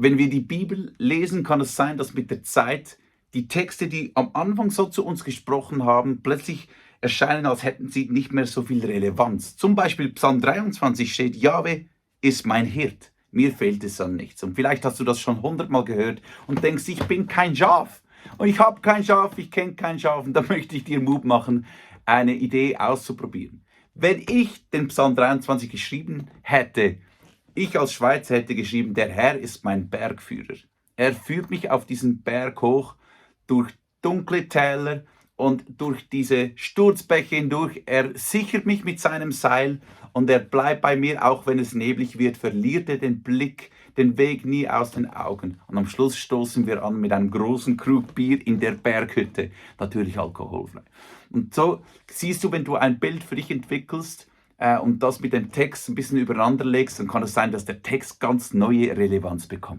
wenn wir die Bibel lesen, kann es sein, dass mit der Zeit die Texte, die am Anfang so zu uns gesprochen haben, plötzlich erscheinen, als hätten sie nicht mehr so viel Relevanz. Zum Beispiel Psalm 23 steht: Jahwe ist mein Hirt, mir fehlt es an nichts. Und vielleicht hast du das schon 100-mal gehört und denkst, ich bin kein Schaf. Und ich habe kein Schaf, ich kenne kein Schaf. Und da möchte ich dir Mut machen, eine Idee auszuprobieren. Wenn ich den Psalm 23 geschrieben hätte, ich als Schweizer hätte geschrieben: Der Herr ist mein Bergführer. Er führt mich auf diesen Berg hoch, durch dunkle Täler und durch diese Sturzbäche hindurch. Er sichert mich mit seinem Seil und er bleibt bei mir, auch wenn es neblig wird, verliert er den Blick, den Weg nie aus den Augen. Und am Schluss stoßen wir an mit einem großen Krug Bier in der Berghütte, natürlich alkoholfrei. Und so siehst du, wenn du ein Bild für dich entwickelst, und das mit dem Text ein bisschen übereinander legst, dann kann es sein, dass der Text ganz neue Relevanz bekommt.